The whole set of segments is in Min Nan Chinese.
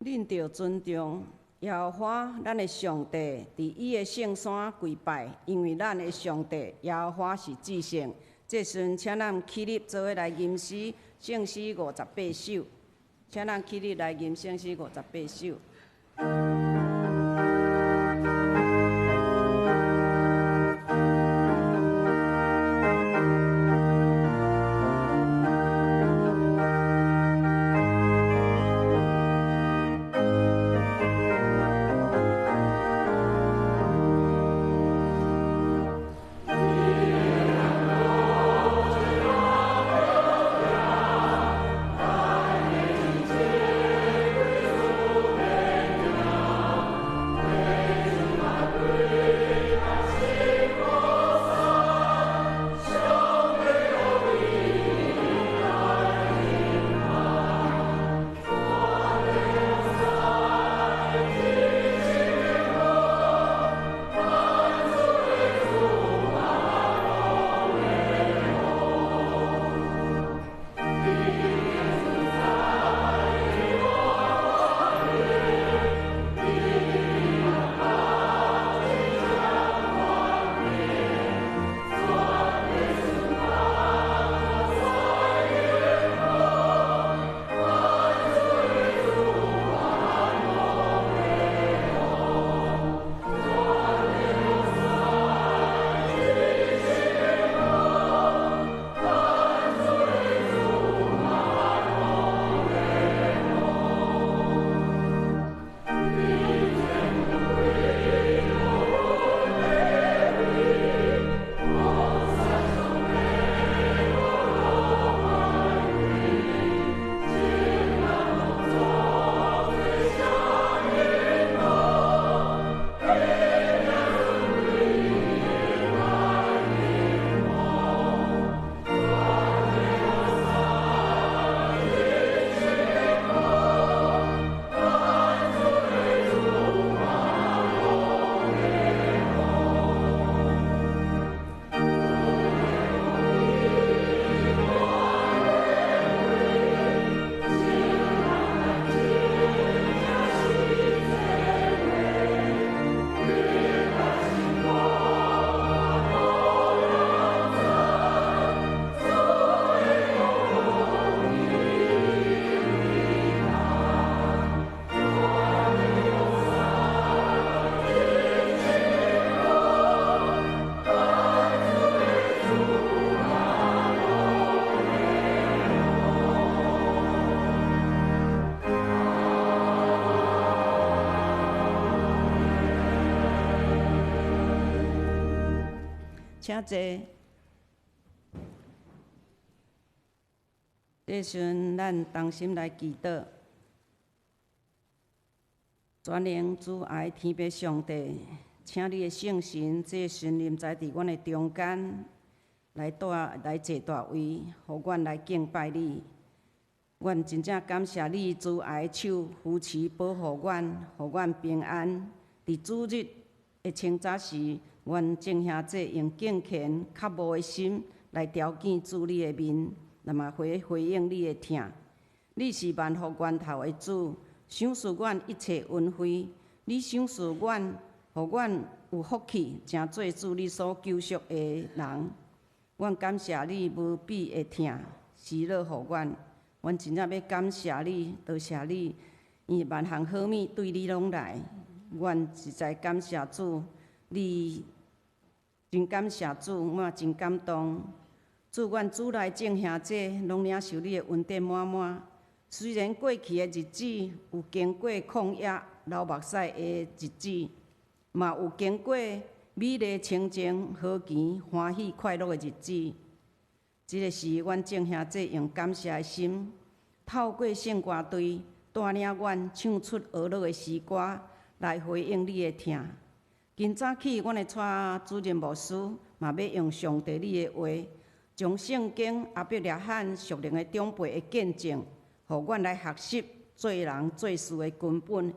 恁著尊重耶和華咱的上帝，佇伊的聖山跪拜，因為咱的上帝耶和華是至聖。這時陣，請咱起立做伙來吟詩，聖詩58首。請咱起立來吟聖詩58首。請坐。這時陣，咱同心來祈禱。全能慈愛天父上帝，請你的聖神這神臨在佇阮的中間，來帶來坐大位，予阮來敬拜你。阮真正感謝你慈愛的手扶持保護阮，予阮平安。佇主日的清早時，阮眾兄弟用敬虔渴慕的心來朝見主你的面，那麼回應你的疼。你是萬福源頭的主，賞賜阮一切恩惠。你賞賜阮，予阮有福氣，成做主你所救贖的人。阮感謝你無比的疼，喜樂予阮。阮真正欲感謝你，多謝你，因為萬項好物對你攏來。阮實在感謝主，你真感謝主，我真感動。主，阮主內眾兄弟攏領受你的恩典滿滿。雖然過去的日子有經過曠野流目屎的日子，嘛有經過美麗清靜、和平、歡喜快樂的日子。這个是阮眾兄弟用感謝的心，透過聖歌隊帶領阮唱出和樂的詩歌，來回應你的疼。今早起，阮的蔡主任牧師嘛欲用上帝你的話，將聖經亞伯拉罕屬靈的長輩的見證，予阮來學習做人做事的根本，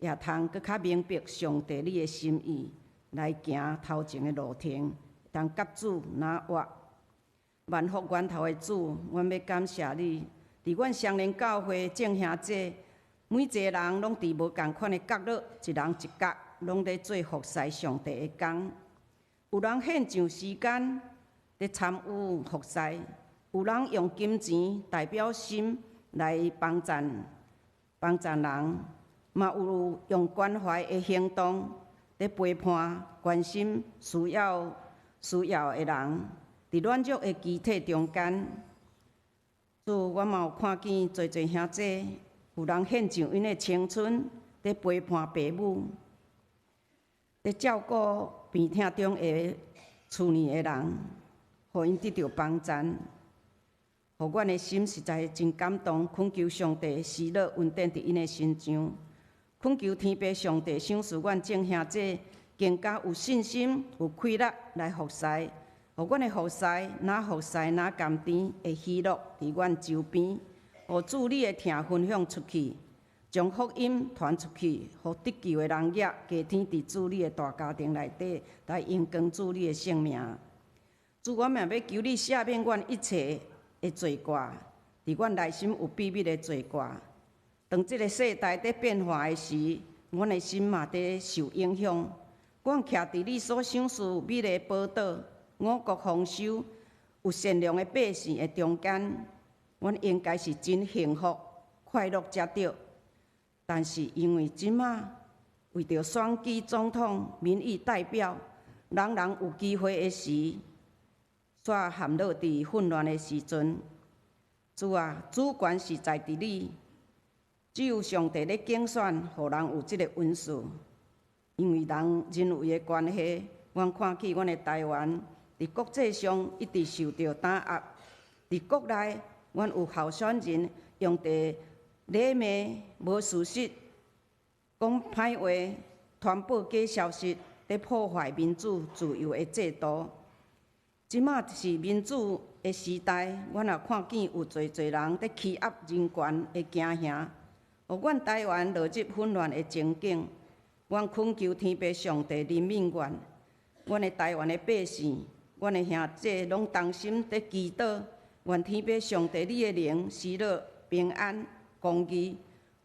也通閣較明白上帝你的心意，來行頭前的路程，通佮主若活。萬福源頭的主，阮欲感謝你。佇阮雙連教會眾兄弟，每一个人攏佇無仝款的角落，一人一角，攏咧做服侍上帝的工。有人獻上時間咧參與服侍，有人用金錢代表心來幫贊人，嘛有用關懷的行動咧陪伴、關心需要的人。佇軟弱的肢體中間，主，我嘛有看見濟濟兄弟，有人獻上𪜶的青春，咧陪伴爸母，咧照顧病痛中的厝內的人，予𪜶得著幫贊，予阮的心實在真感動，懇求上帝喜樂恩典佇𪜶的身上，懇求天父上帝賞賜阮眾兄弟更加有信心、有氣力來服侍。予阮的服侍，若服侍若甘甜的喜樂佇阮周邊，予主你的疼分享出去，將福音傳出去，予得救的人也加添佇主你的大家庭內底，來榮光主你的聖名。主，我嘛欲求你赦免阮一切的罪過，佇阮內心有秘密的罪過。當這个世代佇變化的時，阮的心嘛佇受影響。阮徛佇你所賞賜美麗寶島，五穀豐收、有善良的百姓的中間，阮應該是真幸福、快樂才對。但是因為這馬為著選舉總統、民意代表，人人有機會的時，煞陷落佇混亂的時陣。主啊，主權實在佇你，只有上帝咧揀選，予人有這个恩賜。因為人人為的關係，阮看見阮的台灣佇國際上一直受著打壓，佇國內，阮有候選人用佇禮貌、無事實、講歹話、傳播假消息，佇破壞民主自由的制度。這馬是民主的時代，阮也看見有濟濟人佇欺壓人權的驚嚇，予阮台灣落入混亂的情景。阮懇求天父上帝憐憫阮，阮的台灣的百姓，阮的兄弟攏同心佇祈禱，願天父上帝你的靈喜樂平安公義，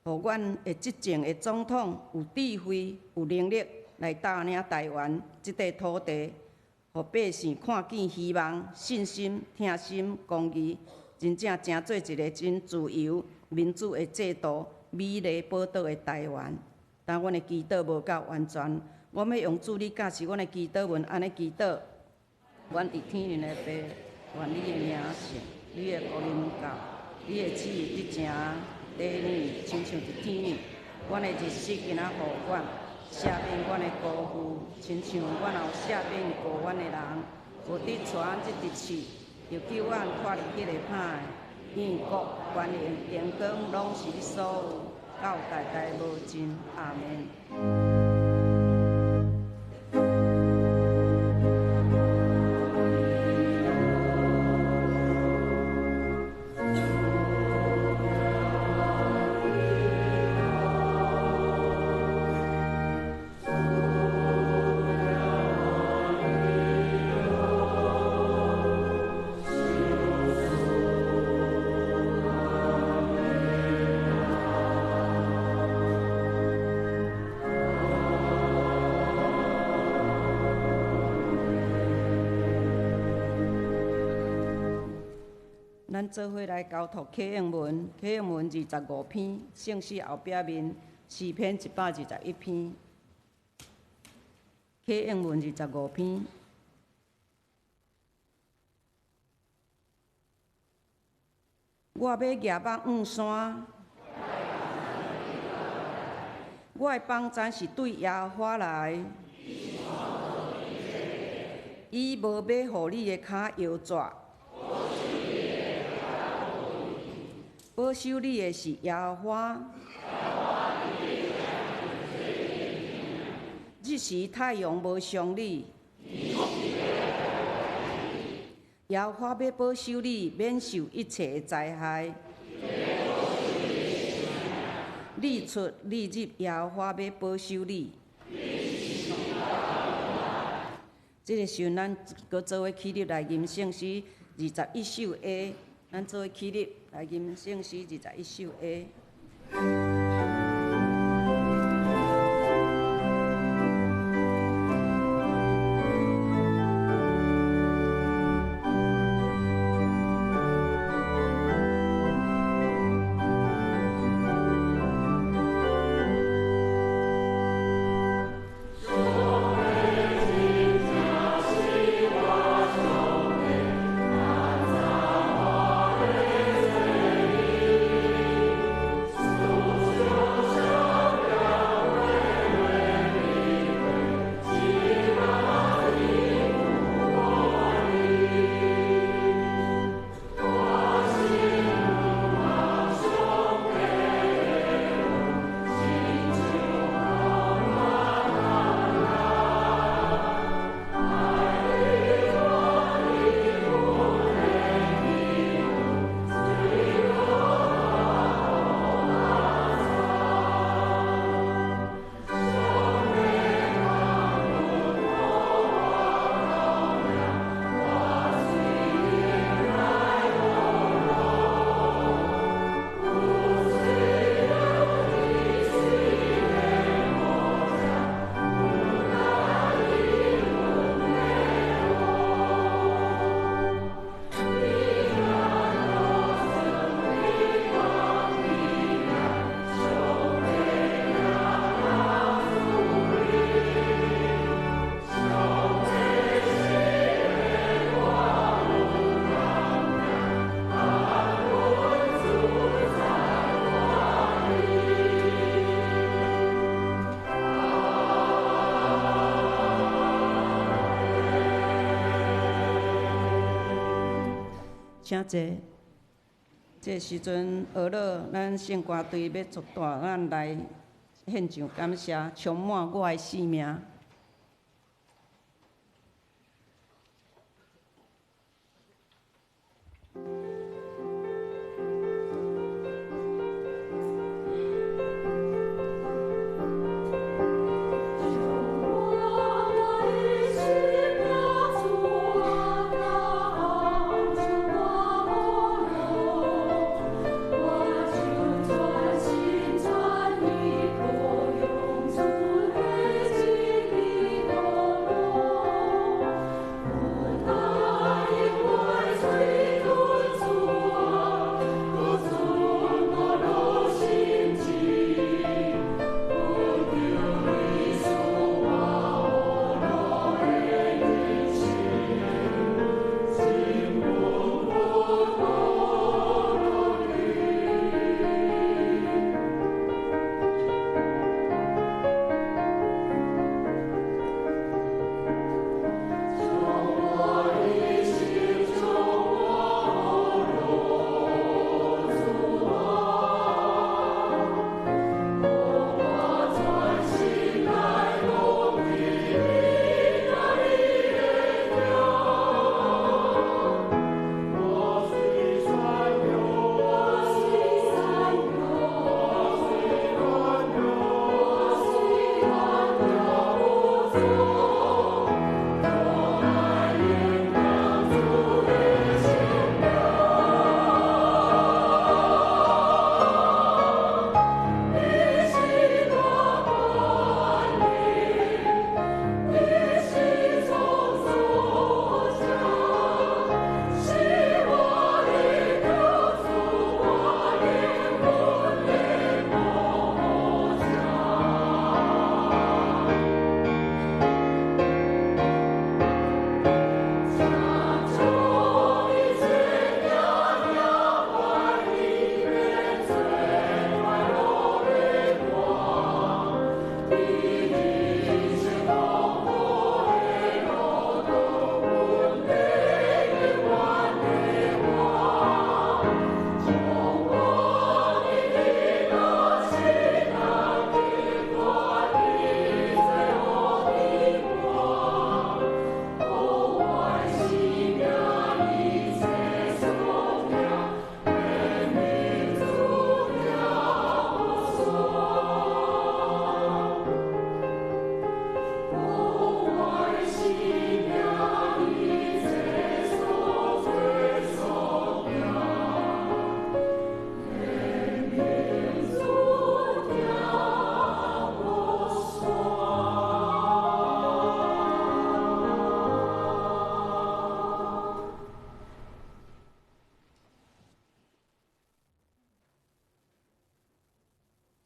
予阮的執政的總統有智慧、有能力來帶領台灣這塊土地，予百姓看見希望、信心、疼心、公義，真正成做一个真自由、民主的制度、美麗寶島的台灣。但阮的祈禱無夠完全，我欲用主你教示阮的祈禱文，按呢祈禱。阮佇天頂的父，願你的名聖，你的國臨到，你的旨意得成地呢，親像佇天呢。阮的日食今仔予阮，赦免阮的過負，親像阮也有赦免告阮的人。無得帶阮這直試，又救阮脫離彼个歹的。因為國、權能、榮光，攏是你所有，到代代無盡。阿們。咱做伙來交託啟應文，啟應文25篇，聖詩後壁面詩篇121篇，啟應文25篇。我欲舉目向山，我的幫贊是對耶和華來，伊無欲予你的跤搖折。保守你的是耶和華，日時太陽無傷你，耶和華欲保守你，免受一切的災害。日出日入，耶和華欲保守你。這个時陣，咱閣做伙起立來吟聖詩21首 A，咱做伙起立來吟聖詩21首 A。請坐。這時陣，學了咱聖歌隊欲帶咱來獻上感謝，充滿我的生命。我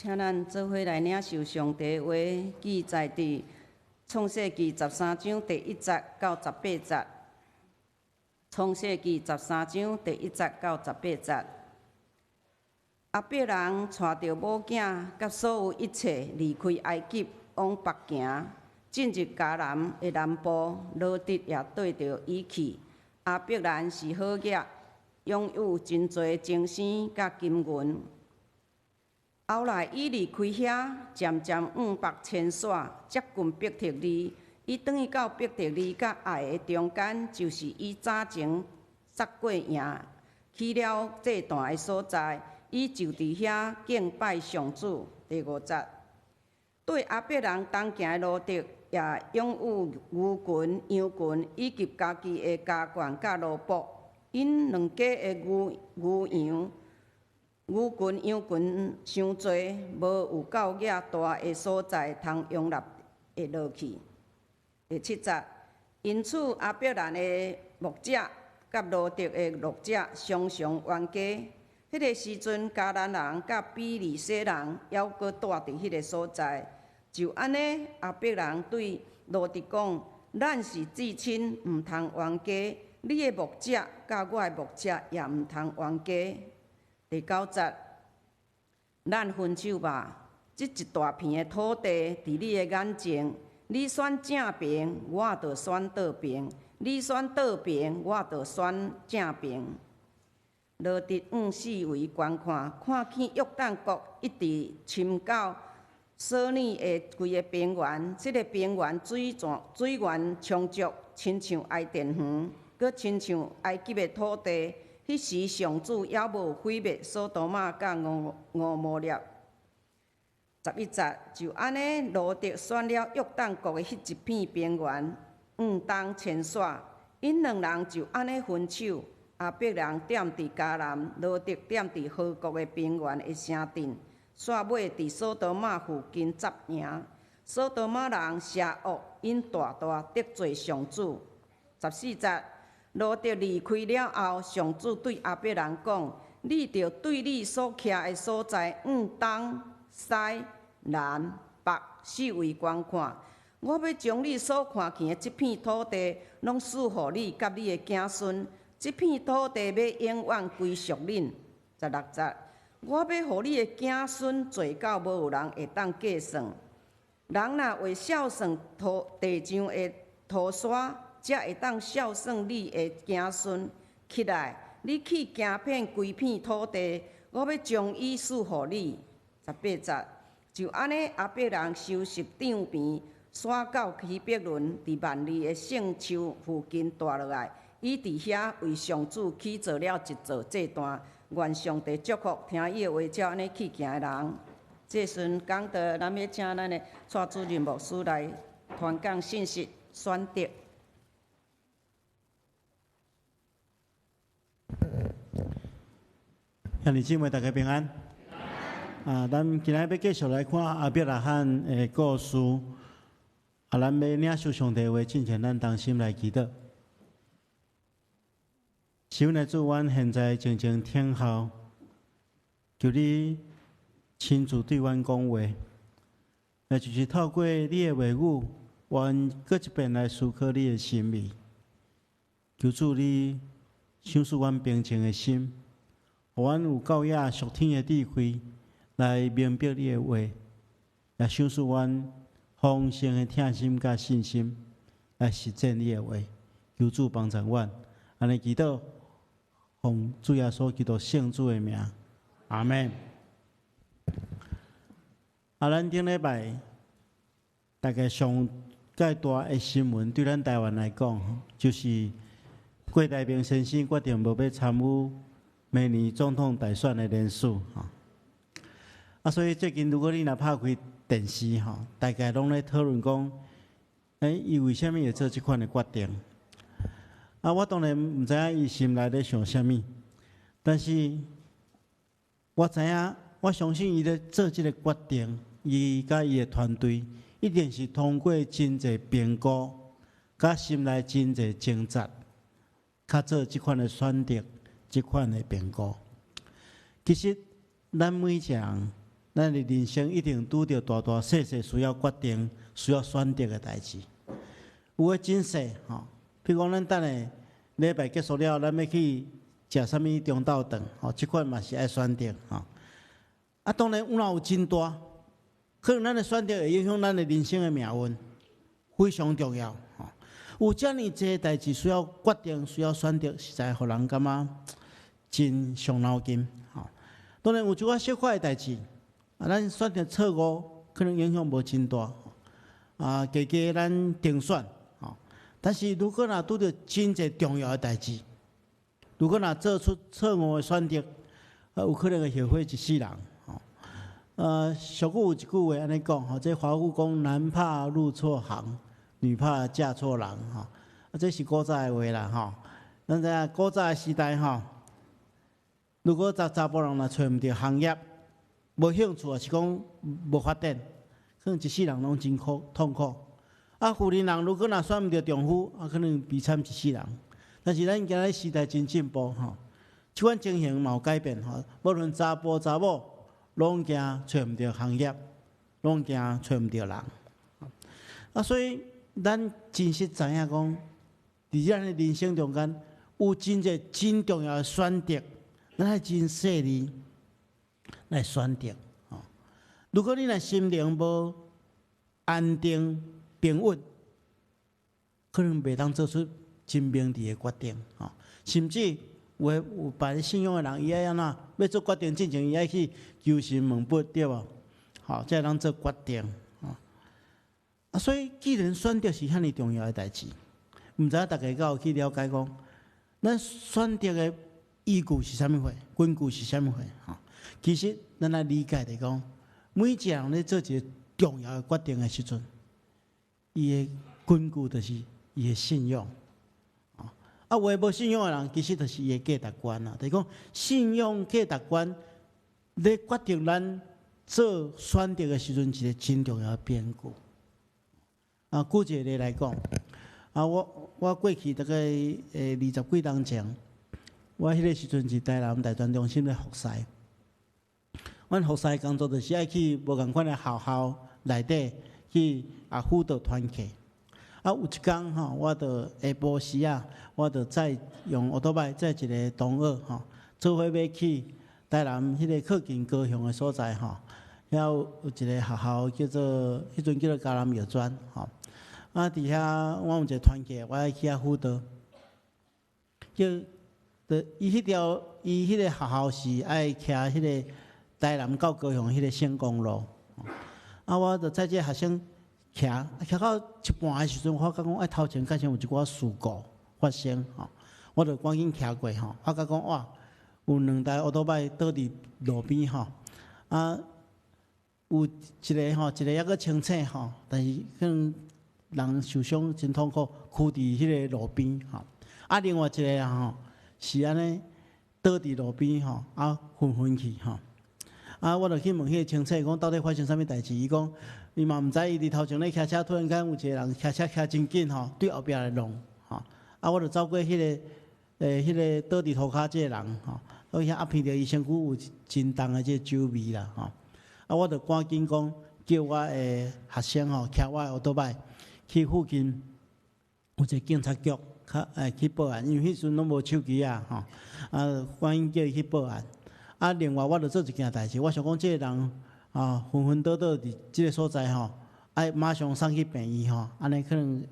請咱做伙來領受上帝話，記載佇創世記十三章第一節到十八節。創世記十三章第一節到十八節。亞伯蘭帶著某囝佮所有一切離開埃及，往北行，進入迦南的南部。羅得也綴著伊去。亞伯蘭是好額，擁有真濟精牲佮金銀。後來，伊離開遐，漸漸往北遷徙，接近伯特利。伊轉去到伯特利佮愛的中間，就是伊早前紮過營、起了祭壇的所在。伊就佇遐敬拜上主。第五節，綴亞伯蘭同行的羅得也擁有牛群、羊群，以及家己的家眷佮奴僕。𪜶兩家的牛牛羊。牛群、羊群傷濟，無有夠額大的所在通容納會落去。第七節，因此亞伯蘭的牧者佮羅得的牧者常常冤家。彼個時陣，迦南人佮比利洗人猶閣蹛佇彼個所在。就按呢，亞伯蘭對羅得講：咱是至親，毋通冤家。你的牧者佮我的牧者也毋通冤家。第九節，咱分手吧。這一大片的土地佇你的眼前，你選正爿，我就選倒爿；你選倒爿，我就選正爿。羅得往四圍觀看，看見約旦國一直深到索爾的規个平原，這个平原水泉水源充足，親像伊甸園，閣親像埃及的土地。彼時上主猶無毀滅所多瑪佮蛾摩拉。11節，就按呢，羅得選了約旦國的彼一片平原，往東遷徙。𪜶兩人就按呢分手。亞伯蘭踮佇迦南，羅得踮佇河谷的平原的城鎮。煞尾佇所多瑪附近紮營。所多瑪人邪惡，𪜶大大得罪上主。14節。羅得離開了後，上主對亞伯蘭講：你著對你所徛的所在，往東、西、南、北四圍觀看。我欲將你所看見的這片土地，攏賜予你佮你的子孫。這片土地欲永遠歸屬恁。16節，我欲予你的子孫濟到無有人會當計算。人若會數算土地上的塗沙，才會當數算你的子孫。起來，你去行遍規片土地，我欲將伊賜予你。18節，就按呢，亞伯蘭收拾帳棚，徙到希伯崙，佇幔利的聖樹附近蹛落來。伊佇遐為上主起造了一座祭壇，願上帝祝福聽伊的話照按呢去行的人。這時講道，咱欲請咱的蔡主任牧師來傳講信息，選擇。兄弟姊妹，大家平安。啊，咱今仔欲繼續來看亞伯拉罕的故事。啊，咱欲領受上帝話進前，咱同心來祈禱。是阮的主，阮現在靜靜聽候，求你親自對阮講話，那就是透過你的話語，阮閣一遍來思考你的心意。求主你賞賜阮平靜的心，予阮有夠額屬天的智慧來明白你的話，也賞賜阮豐盛的疼心佮信心來實踐你的話。求主幫助阮，按呢祈禱，奉主耶穌基督聖子的名，阿們。啊，咱頂禮拜大概上蓋大的新聞，對咱台灣來講，就是郭台銘先生決定無欲參與明年總統大選的連署。啊，所以最近如果你若拍開電視吼，大概攏咧討論講，欸，伊為啥物會做這款的決定？啊，我當然毋知影伊心內咧想啥物，但是我知影，我相信伊咧做這个決定，伊佮伊的團隊一定是通過真濟評估，佮心內真濟掙扎，較做這款的選擇，這款的評估。其實，咱每一個人咱的人生一定拄著大大細細需要決定、需要選擇的代誌。有的真細吼，比如講咱等下禮拜結束了，咱欲去食啥物中晝頓，吼，這款嘛是愛選擇吼。啊，當然有若有真大，可能咱的選擇會影響咱的人生的命運，非常重要吼。有遮爾濟代誌需要決定、需要選擇，實在予人感覺真傷腦筋吼。當然有一寡小可的代誌，啊，咱選擇錯誤，可能影響無真大，啊，加加咱定選吼。但是如果若拄著真濟重要的代誌，如果若做出錯誤的選擇，啊，有可能會後悔一世人吼。俗語有一句話按呢講吼，這華語講男怕入錯行，女怕嫁錯郎吼。啊，這是古早的話啦吼。咱知影古早的時代吼，如果查查埔人若揣毋著行業，無興趣，抑是講無發展，可能一世人攏真苦痛苦。啊，婦人人如果若選毋著丈夫，啊，可能悲慘一世人。但是咱今日時代真進步吼，這款情形嘛有改變吼。無論查埔查某，攏驚揣毋著行業，攏驚揣毋著人。啊，所以咱真實知影講，佇咱的人生中間，有真濟真重要的選擇，咱愛真細膩來選擇。吼，如果你若心靈無安定平穩，可能袂當做出真明智的決定。吼，甚至有的有拜信仰的人，伊愛按怎欲做決定進前，伊愛去求神問卜，對無？吼，才會當做決定。啊，所以既然選擇是遐爾重要的代誌，毋知影大家敢有去了解講，咱選擇的依據是啥物貨？根據是啥物貨？吼，其實咱來理解來講，每一個人咧做一個重要的決定的時陣，伊的根據就是伊的信仰。啊，有的無信仰的人，其實就是伊的價值觀啦。就是講信仰價值觀咧決定咱做選擇的時陣，一個真重要的變故。啊，舉一個例來講，啊，我過去大概二十幾冬前，我彼個時陣佇台南大專中心咧服侍。阮服侍工作就是愛去無仝款的學校內底去啊輔導團契。啊，有一工吼，我就下晡時啊，我就載用歐多拜載一個同學吼，做伙欲去台南彼個靠近高雄的所在吼，遐有一個學校叫做彼陣叫做嘉南藥專吼。啊，佇遐我有一個團契，我愛去遐輔導。叫，就伊彼條伊彼個學校是愛騎彼個台南到高雄彼個省公路。啊，我就載這個學生騎，騎到一半的時陣，我發覺講，哎，頭前敢像有一寡事故發生吼，我就趕緊騎過吼，發覺講哇，有兩台歐多拜倒佇路邊吼，啊，有一個吼，一個猶閣清醒吼，但是可能人受傷真痛苦，跍佇彼個路邊吼。啊，另外一個人吼是按呢倒佇路邊吼，啊昏昏去吼。啊，我就去問彼個清醒講到底發生啥物代誌？伊講伊嘛毋知，伊佇頭前咧騎車，突然間有一個人騎車騎真緊吼，對後壁來弄吼。啊，我就走過彼個倒佇塗跤這個人吼，我遐壓鼻著伊身軀有真重的這個酒味啦吼。啊，我就趕緊講叫我的學生吼，騎我的歐多拜去附近有一個警察局，較去報案，因為彼時陣攏無手機啊吼。啊，趕緊叫伊去報案。啊，另外我就做一件代誌，我想講這個人啊昏昏倒倒佇這個所在吼，愛馬上送去病院吼，按呢可能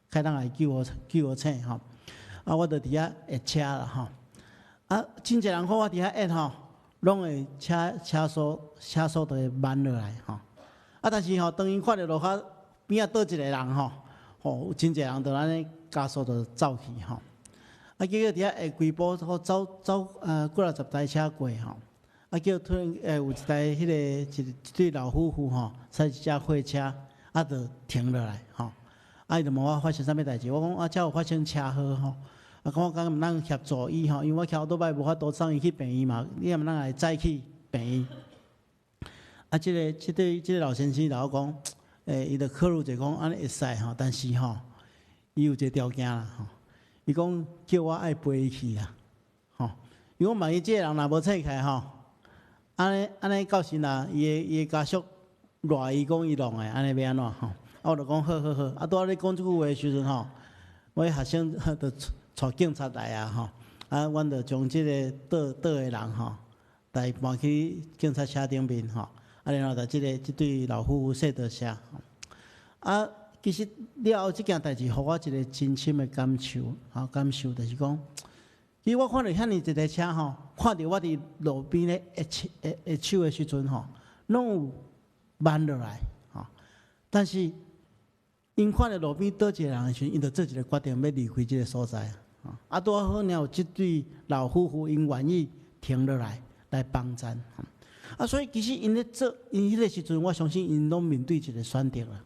較當來救予醒吼。啊，我就佇遐歇車啦吼。啊，真濟人看我佇遐歇吼，攏會車速就會慢落來吼。啊，但是吼，當𪜶看著路跤邊仔倒一個人吼，吼，真濟人就按呢加速就走去吼。啊，結果佇遐歇幾步，好走走幾若十台車過吼。啊，叫突然有一台彼個一對老夫婦吼，駛一隻貨車，啊，就停落來吼。啊，伊就問我發生啥物代誌，我講啊，遮有發生車禍吼。啊，講我敢毋通協助伊吼，因為我騎歐多拜無法度送伊去病院嘛，你敢毋通來載去病院？啊，這對這個老先生就我講，伊就考慮者講按呢會使吼，但是吼，伊有一個條件啦吼。伊講叫我愛陪伊去啦，吼。伊講萬一這個人若無醒起來吼，按呢按呢到時若伊的家屬賴伊講伊弄的，按呢欲按怎吼？啊，我就講好好好。啊，拄仔咧講這句話的時陣吼，我學生就帶警察來啊吼。啊，阮就將這个倒倒的人吼，帶搬去警察車頂面吼。啊，然後就這對老夫婦說多謝。啊，其實了後這件代誌，予我一个真深的感受，吼，感受就是講，其實我看著遐爾濟台車吼，看著我佇路邊咧揮揮揮手的時陣吼，攏有慢落來，吼。但是𪜶看著路邊倒一个人的時陣，𪜶就做一个決定，欲離開這个所在。啊，拄好爾有這對老夫婦，𪜶願意停落來來幫贊。啊，所以其實𪜶咧做，𪜶彼个時陣，我相信𪜶攏面對一个選擇啦。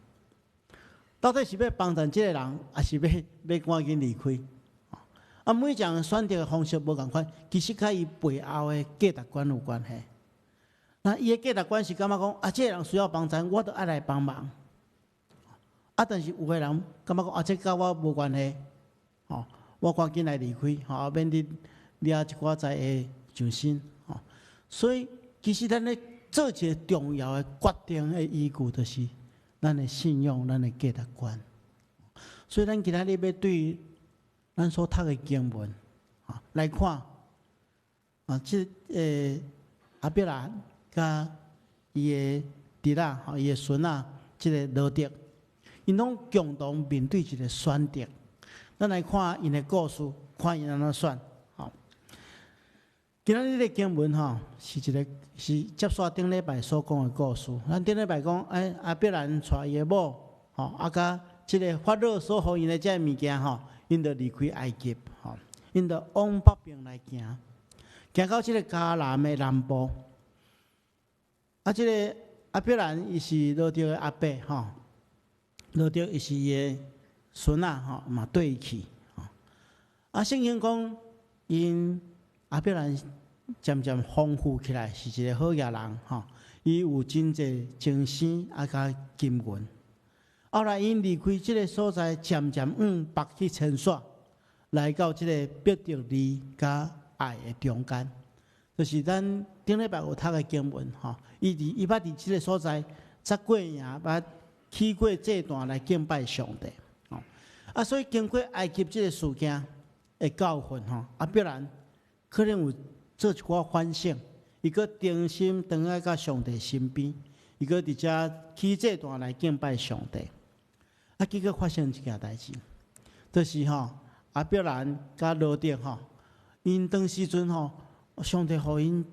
到底是欲幫贊這个人，抑是欲趕緊離開？啊，每一個人選擇的方式無仝款，其實佮伊背後的價值觀有關係。那伊的價值觀是感覺講，啊，這个人需要幫贊，我著愛來幫忙。啊，但是有的人感覺講，啊，這佮我無關係，吼，我趕緊來離開，吼，免得掠一寡在會上身，吼。所以，其實咱咧做一个重要的決定的依據，就是咱的信仰、咱的價值觀。所以，咱今仔日欲對咱所讀的經文，啊，來看，啊，這亞伯蘭佮伊的侄仔，吼，伊的孫仔，這个羅得，𪜶攏共同面對一个選擇。咱來看𪜶的故事，看𪜶按怎選。吼，今仔日的經文吼，是一个是接續頂禮拜所講的故事。咱頂禮拜講，欸，亞伯蘭帶伊的某，吼，啊，佮這个法老所予𪜶的這个物件吼，𪜶就離開埃及，吼，𪜶就往北邊來行，行到這个迦南的南部。啊，這个亞伯蘭伊是羅得的阿伯，吼，羅得伊是伊的孫仔，吼，嘛綴伊去，吼。啊，聖經講，𪜶亞伯蘭漸漸豐富起來，是一个好額人，吼。伊有真濟精生，啊，佮金銀。後來𪜶離開這个所在，漸漸往北去遷徙，來到這个伯特利佮愛的中間，就是咱頂禮拜有讀的經文，吼。伊捌佇這个所在，紮過營，捌起過祭壇來敬拜上帝，吼。啊，所以經過埃及這个事件的教訓，吼，亞伯蘭可能有做一寡反省，伊閣重新轉來到上帝身邊，伊閣佇遮起祭壇來敬拜上帝。啊，結果發生一件代誌，就是吼，亞伯蘭佮羅得吼，𪜶當時陣吼，上帝予𪜶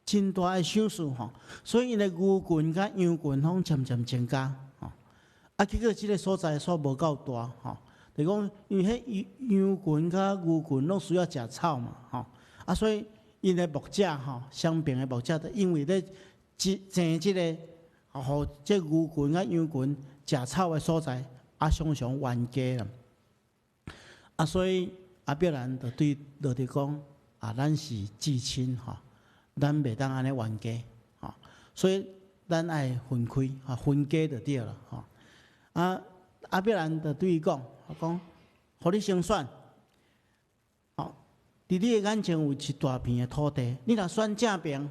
真大的賞賜吼，所以𪜶的牛群佮羊群攏漸漸增加吼。啊，結果這个所在煞無夠大吼，就講因為彼羊群佮牛群攏需要食草嘛吼，啊，所以𪜶的牧者吼，雙爿的牧者，就因為咧爭這个，予這牛群佮羊群食草的所在，啊，常常冤家啦。啊，所以亞伯蘭就對羅得講：啊，咱是至親吼，咱袂當按呢冤家吼，所以咱愛分開，吼，分家就對啦吼。啊，亞伯蘭就對伊講：講，予你先選，吼，佇你的眼前有一大片的土地，你若選正爿，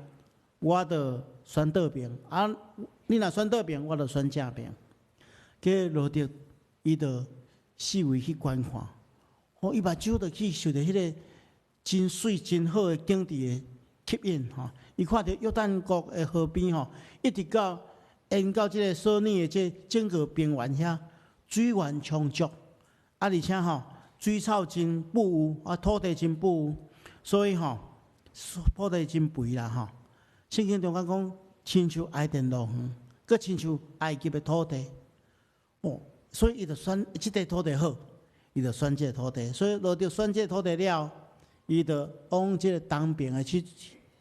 我就選倒爿；啊，你若選倒爿，我就選正爿。結果羅得伊就四圍去觀看，吼，伊目睭就去受著彼个真媠真好的景致的吸引，吼。伊看著約旦谷的河邊，吼，一直到沿到這个索尼的這整個平原遐，水源充足，啊，而且吼，水草真富裕，啊，土地真富裕，所以吼，土地真肥啦，吼。聖經中間講，親像伊甸樂園，閣親像埃及的土地，哦，所以伊就選這塊土地好，伊就選這个土地。所以羅得選這个土地了，伊就往這个東邊的去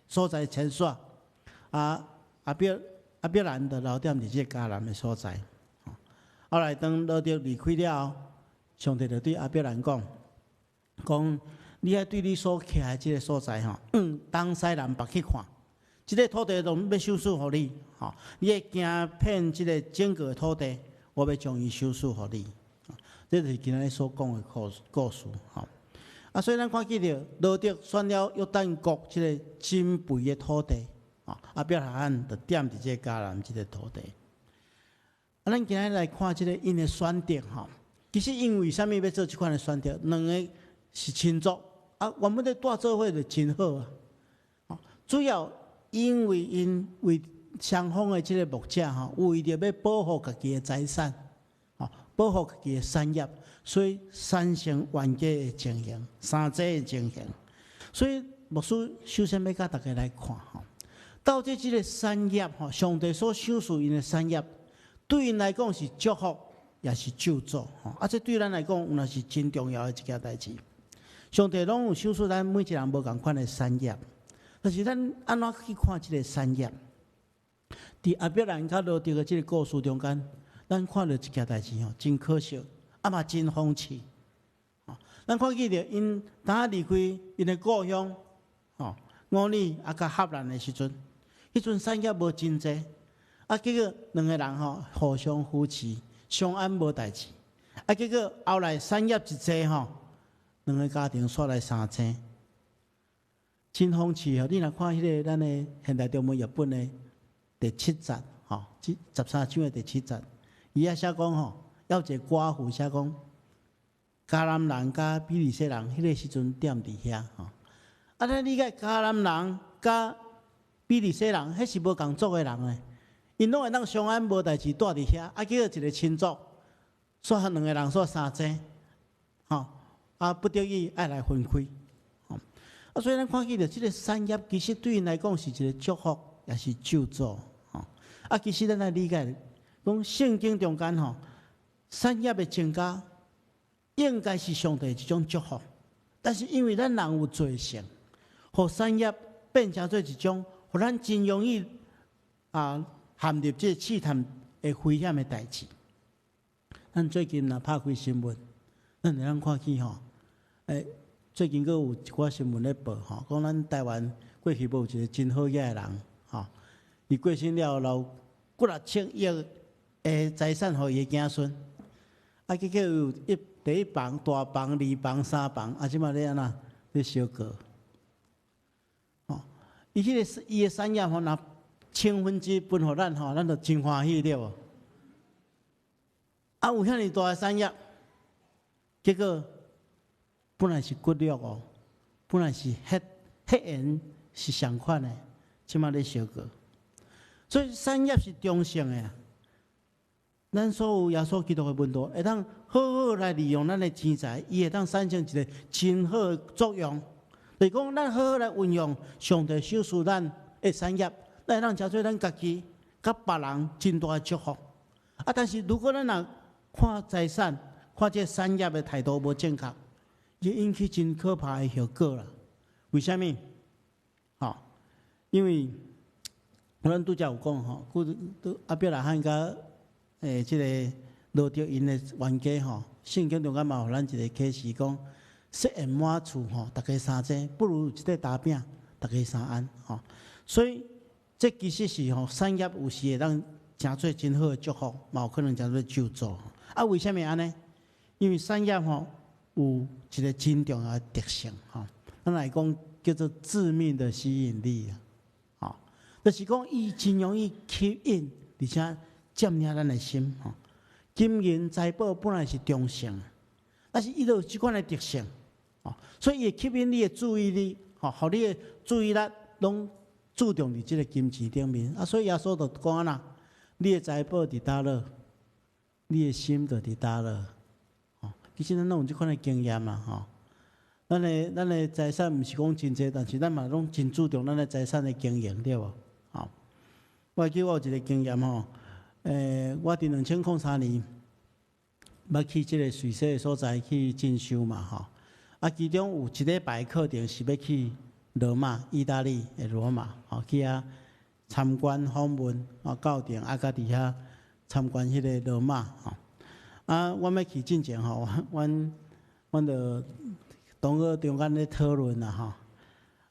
所在遷徙。啊，亞伯蘭就留踮佇這个迦南的所在。後來當羅得離開了後，上帝就對亞伯蘭講：講你愛對你所徛的這个所在吼，往東西南北去看，這个土地攏欲賞賜予你，吼，你會行遍這个整個土地，我欲將伊賞賜予你。這就是今仔日所講的故事，吼。啊，所以咱看見著羅得選了約旦谷這个真肥的土地。啊，亞伯拉罕就踮佇這個迦南這個土地。啊，咱今日來看這個𪜶的選擇吼，其實𪜶為啥物欲做這款的選擇？兩个是親族，啊，原本咧蹛做伙就真好啊。主要因為𪜶為雙方的這个牧者吼，為著欲保護家己的財產，吼，保護家己的產業，所以產生冤家的情形，相爭的情形。所以牧師首先欲共大家來看吼，到底這个產業吼，上帝所賞賜𪜶的產業，對𪜶來講是祝福，抑是咒詛吼。啊，這對咱來講，有若是真重要的一件代誌。上帝攏有賞賜咱每一人無仝款的產業，但是咱按怎去看這个產業？佇亞伯蘭佮羅得的這个故事中間，咱看著一件代誌吼，真可惜，啊嘛真諷刺。咱看見著𪜶當離開𪜶的故鄉，吼，烏爾啊佮哈蘭的時陣，彼陣產業無真濟，啊結果兩个人吼互相扶持，相安無代誌，啊結果後來產業一濟吼，兩个家庭煞來相爭，真諷刺吼！你若看彼个咱的現代中文譯本的第七節，吼，這13章的第七節，伊遐寫講吼，有一个寡婦寫講，迦南人佮比利洗人彼个時陣踮佇遐吼，啊，咱理解迦南人佮比利洗人，彼是無仝族的人咧，𪜶攏會當相安無代誌蹛佇遐，啊，結果一个親族，煞兩个人煞相爭，吼，啊，不得已愛來分開，吼，啊，所以咱看見著這个產業其實對𪜶來講是一个祝福，抑是咒詛，吼，啊，其實咱來理解，講聖經中間吼，產業的增加應該是上帝一種祝福，但是因為咱人有罪性，予產業變成做一種，予咱真容易啊陷入這個試探的危險的代誌。咱最近若拍開新聞，咱會當看見吼，最近閣有一寡新聞咧報吼，講咱台灣過去無有一个真好額的人，吼，伊過身了後留幾若千億的財產予伊的子孫，啊，結果有一第一房、大房、二房、三房，啊，這馬咧按怎咧相告？吼，伊彼个伊的產業吼，若千分之一分予咱吼，咱就真歡喜對無？啊，有遐爾大的產業，結果本來是骨肉哦，本來是血血緣是相款的，這馬咧相告。所以產業是中性的。咱所有耶穌基督的門徒，會當好好來利用咱的錢財，伊會當產生一个真好的作用。就是講，咱好好來運用上帝賞賜咱的產業，咱會當成做咱家己佮別人真大的祝福。啊，但是如果咱若看財產、看這个產業的態度無正確，會引起真可怕的後果啦。為啥物？吼，因為阮拄才有講吼，古亞伯拉罕佮這个羅得𪜶的冤家吼，聖經中間嘛予咱一个啟示講，設宴滿厝吼，逐家相爭，不如一塊焦餅，逐家相絚吼。所以這其實是吼產業有時會當成做真好的祝福，嘛有可能成做咒詛。啊，為啥物按呢？因為產業吼有一个真重要的特性吼，咱來講叫做致命的吸引力啊，吼，就是講伊真容易吸引，而且佔領咱的心吼。金銀財寶本來是中性，但是伊就有這款的特性，吼，所以伊會吸引你的注意力，吼，予你的注意力攏注重佇這个金錢頂面。啊，所以耶穌就講按怎，你的財寶佇佗落，你的心就佇佗落。吼，其實咱攏有這款的經驗嘛，吼。咱的財產毋是講真濟，但是咱嘛攏真注重咱的財產的經營，對無？吼，我會記我有一个經驗吼。我佇2003年，欲去這个瑞士的所在去進修嘛，吼。啊，其中有一禮拜課程是欲去羅馬，意大利的羅馬，吼，去遐參觀訪問啊教堂，啊，佮佇遐參觀彼个羅馬，吼。啊，阮欲去進前吼，阮就同學中間咧討論啦，吼。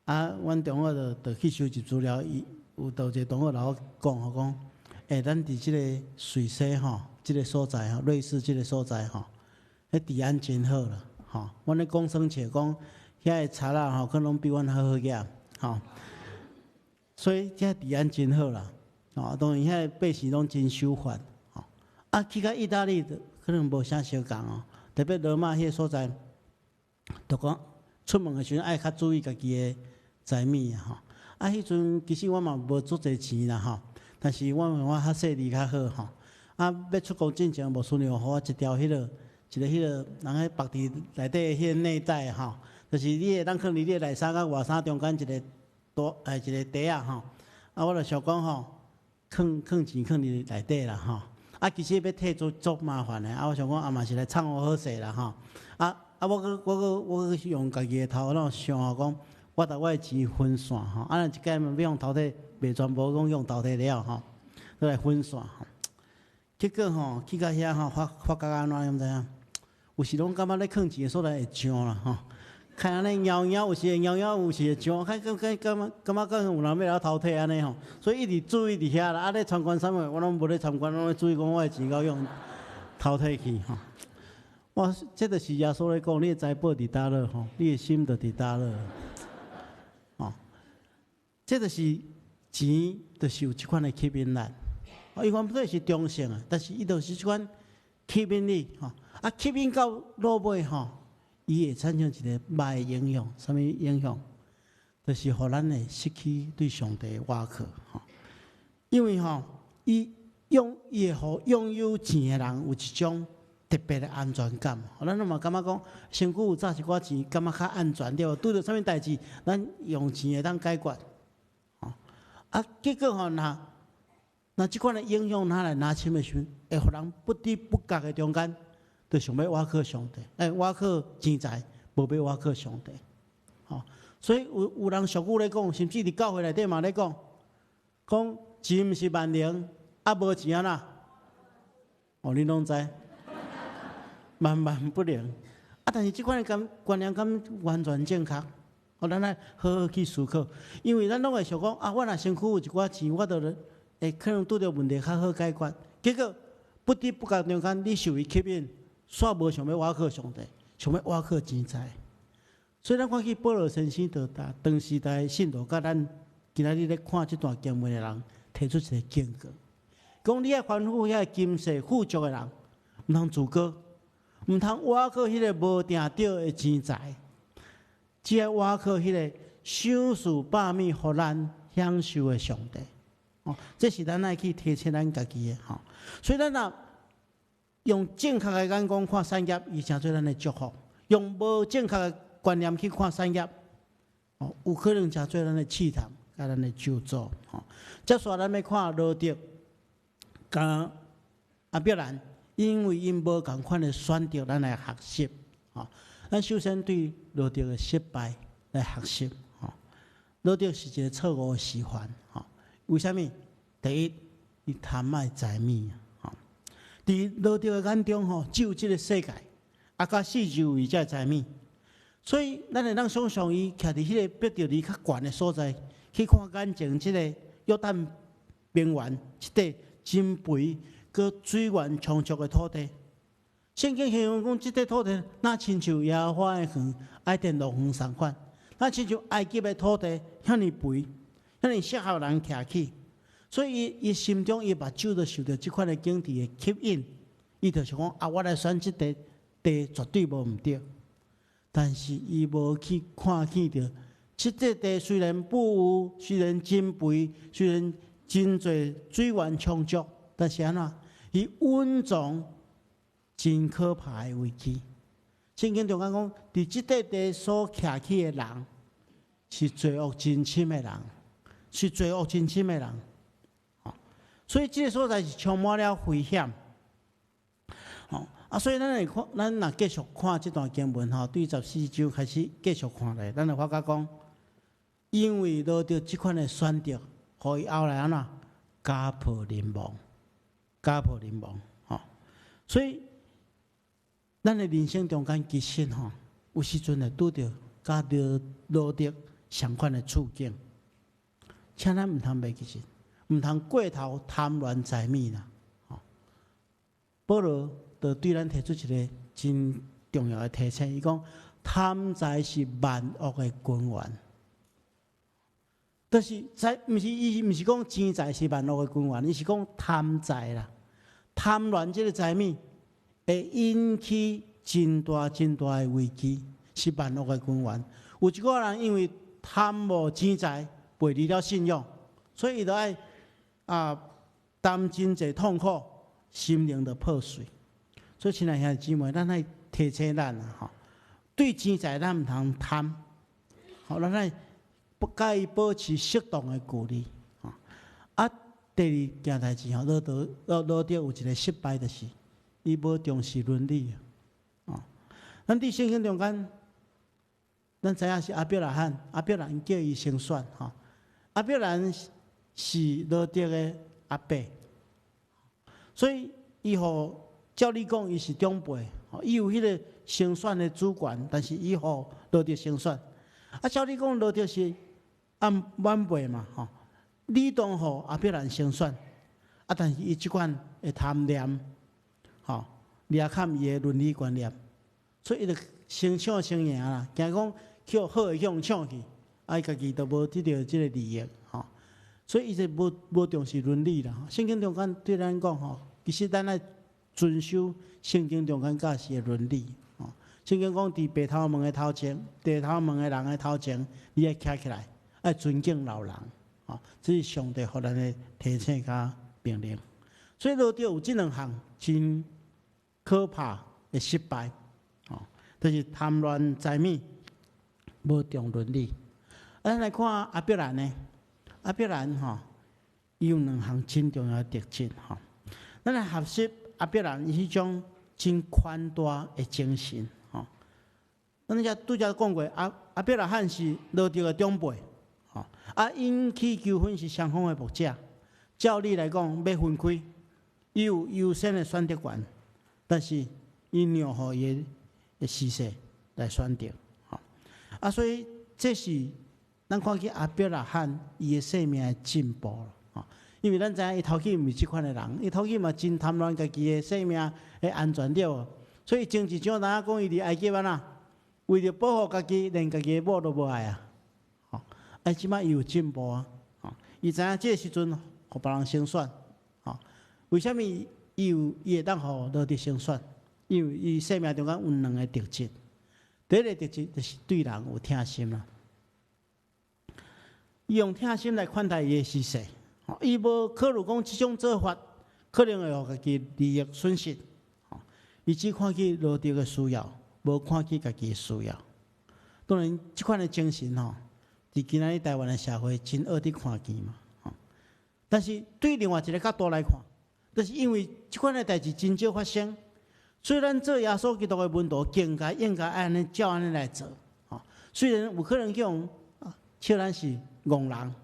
啊，阮同學就去收集資料，伊有就一个同學來我講吼講，咱佇這个瑞士吼，這个所在吼，瑞士這个所在吼，彼治安真好啦，吼。阮咧講耍笑講，遐个賊仔吼，可能攏比阮較好額，吼。所以遮治安真好啦，哦，當然遐百姓攏真守法，吼。啊，去到意大利可能無啥相仝哦，特別羅馬彼个所在，就講出門的時陣愛較注意家己的財物啊，吼。啊，彼陣其實我嘛無足濟錢啦，吼，但是我我較細膩較好吼。啊，欲出國進前，牧師娘予我一條彼个，一个彼个人彼縛佇內底彼个內袋吼，就是你會當囥佇你的內衫佮外衫中間一個大欸一個袋仔吼。啊，我就想講吼，囥囥錢囥佇內底啦吼。啊，其實欲提足足麻煩的，啊，我想講啊嘛是來創予好勢啦吼。啊啊，我閣我閣我閣用家己的頭腦想講，我共我的錢分散吼，啊，若一擺欲予偷提，袂全部攏予偷提了吼，閣來分散吼。結果吼，去到遐吼，發發覺按怎你知影？有時攏感覺咧囥錢的所在會脹啦吼，看按呢搖搖，有時會搖搖，有時會脹，看感覺感覺感覺敢有人欲來偷提按呢吼，所以一直注意佇遐啦。啊，咧參觀啥物，我攏無咧參觀，攏咧注意講我的錢𠢕予偷提去吼。我這就是耶穌咧講，你的財寶佇佗落吼，你的心就佇佗落。哦，這就是錢，就是有這款的吸引力。伊原本是中性的，但是伊就是這款吸引力吼。啊，吸引到落尾吼，伊會產生一個歹的影響，啥物影響？就是予咱會失去對上帝的倚靠吼。因為吼，伊擁伊會予擁有錢的人有一種特別的安全感。咱攏嘛感覺講，身軀有紮一寡錢，感覺較安全對無？拄著啥物代誌，咱用錢會當解決。吼，啊，結果吼，若若這款的影響，若來若深的時陣，會予人不知不覺的中間，就想欲倚靠上帝，欸，倚靠錢財，無欲倚靠上帝。吼，所以有有人俗語咧講，甚至佇教會內底嘛咧講，講錢毋是萬能，啊無錢按怎？哦，恁攏知，萬萬不能。啊，但是這款的觀觀念敢完全正確？哦，咱愛好好去思考，因為咱攏會想講，啊，我若身軀有一寡錢，我就會可能拄著問題較好解決。結果不知不覺中間，你受伊吸引，煞無想欲倚靠上帝，想欲倚靠錢財。所以咱看見保羅先生就當當時代信徒，佮咱今仔日咧看這段經文的人，提出一個警告，講你愛吩咐遐今世富足的人，毋通自高，毋通倚靠彼個無定著的錢財，只愛倚靠彼個賞賜百物予咱享受的上帝。哦，這是咱愛去提醒咱家己的吼。所以咱若用正確的眼光看產業，伊成做咱的祝福；用無正確的觀念去看產業，哦，有可能成做咱的試探，佮咱的咒詛。吼，接續咱欲看羅得佮亞伯蘭，因為𪜶無仝款的選擇，咱來學習。吼，咱首先對羅得的失敗來學習。吼，羅得是一個錯誤的示範。吼，為啥物？第一，伊貪愛財物。吼，佇羅得的眼中，吼，只有這个世界，啊，佮四周圍這財物。所以，咱會當想像伊徛佇彼个伯特利較懸的所在，去看眼前這个約旦平原，這塊真肥、閣水源充足的土地。聖經形容講，這塊土地若親像耶和華的園，伊甸樂園仝款，若親像埃及的土地，遐爾肥，遐爾適合人徛起。所以，伊伊心中伊目睭就受著這款的景致的吸引，伊就想講啊，我來選這塊地絕對無毋對。但是伊無去看見著，這塊地雖然富有，雖然真肥，雖然真濟水源充足，但是按怎？伊蘊藏真可怕的危機。聖經中間講，佇這塊地所徛起的人，是罪惡真深的人，是罪惡真深的人。所以這个所在是充滿了危險。啊，所以咱會看，咱若繼續看這段經文吼，對14章開始繼續看落，咱會發覺講，因為羅得這款的選擇，予伊後來按怎家破人亡，家破人亡，吼。所以，咱的人生中間其實吼，有時陣會拄著佮著羅得相款的處境，請咱毋通袂記得，毋通過頭貪戀財物啦。吼，保羅就對咱提出一個真重要的提醒，伊講貪財是萬惡的根源。就是財，毋是伊，毋是講錢財是萬惡的根源，伊是講貪財啦，貪戀這個財物會引起真大真大的危機，是萬惡的根源。有一個人因為貪慕錢財，背離了信仰，所以伊就愛擔真濟痛苦，心靈就破碎。所以親愛兄弟姊妹，咱愛提醒咱啊，吼，對錢財咱毋通貪，吼，咱愛佮伊保持適當的距離。啊，第二件代誌吼，羅得有一個失敗，就是伊無重視倫理。哦，咱佇聖經中間，咱知影是亞伯拉罕，亞伯蘭叫伊先選，吼。亞伯蘭是羅得的阿伯，所以伊予照理講伊是長輩，伊有彼個先選的主權，但是伊予羅得先選。啊，照理講羅得是按晚輩嘛，吼，理當予亞伯蘭先選。啊，但是伊這款的貪念，吼，掠砍伊的倫理觀念，所以伊就先搶先贏啦，驚講去予好的去予搶去，啊，伊家己都無得著這個利益，吼，所以伊就無重視倫理啦。聖經中間對咱講吼，其實咱愛遵守聖經中間教示的倫理。吼，聖經講佇白頭毛的頭前，白頭毛的人的頭前，你愛徛起來，愛尊敬老人，吼，這是上帝予咱的提醒佮命令。所以羅得有這兩項真可怕的失敗，吼，就是貪戀財物，無重倫理。咱來看亞伯蘭呢？亞伯蘭吼，伊有兩項真重要的特質吼。咱來學習亞伯蘭伊彼種真寬大的精神吼。咱才拄才講過，亞伯拉罕是羅得的長輩，吼。啊，𪜶去求婚是雙方的牧者。照理來講，欲分開，伊有優先的選擇權，但是伊讓予伊的婿婿來選擇，吼。啊，所以這是咱看見亞伯拉罕伊的生命的進步吼。因為咱知影伊頭起毋是這款的人，伊頭起嘛真貪戀家己的生命的安全對無？所以前一章咱講伊佇埃及按怎，為著保護家己，連家己的某都無愛啊！吼，啊，這擺伊有進步啊！吼，伊知影這個時陣予別人先選，吼，為啥物伊有伊會當予羅得先選？因為伊生命中間有兩個特質，第一個特質就是對人有疼心啦。伊用疼心來款待伊的婿婿，伊無考慮講這種做法可能會予家己利益損失，伊只看見羅得的需要，無看見家己的需要。當然，這款的精神吼，佇今仔日台灣的社會真少佇看見嘛。但是對另外一個角度來看，就是因為這款的代誌真少發生，所以咱做耶穌基督的門徒，更加應該按呢照按呢來做。雖然有可能去予笑咱是戇人，